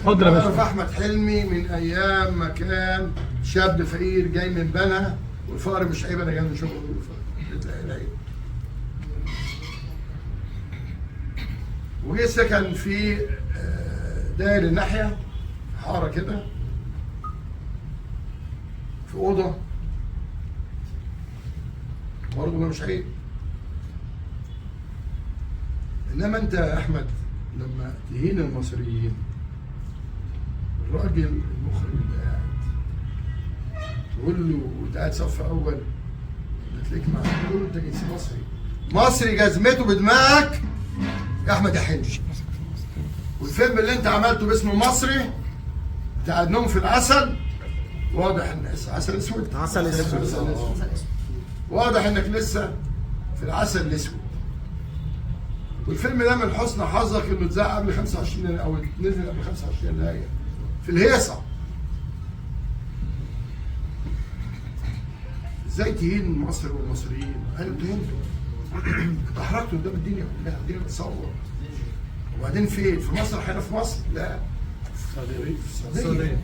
اتفضل يا اعرف باشا. احمد حلمي من ايام ما كان شاب فقير جاي من بنها، والفقر مش عيب، انا جاي من شغل العيب. وجه سكن في داير الناحية، حارة كده، في اوضة، برضه ده مش عيب. انما انت يا احمد لما تهين المصريين، الراجل المخرج اللي قاعد تقول له وانت قاعد صف اول بتلاقيك مع، تقول له انت جنسي مصري، مصري جزمته بدماغك يا احمد يا حلمي. والفيلم اللي انت عملته باسم مصري بتاع النوم في العسل، واضح ان عسل اسود، عسل اسود. عسل اسود، واضح انك لسه في العسل الاسود. والفيلم ده من حسن حظك انه اتذاع قبل 25 او نزل قبل 25 يناير في الهيصه. ازاي تهين مصر والمصريين؟ قالوا تهنتوا، انتوا احرجتوا قدام الدنيا كلها، الدنيا بتصور. وبعدين فين؟ في مصر؟ احنا في مصر؟ لا، في السعودية.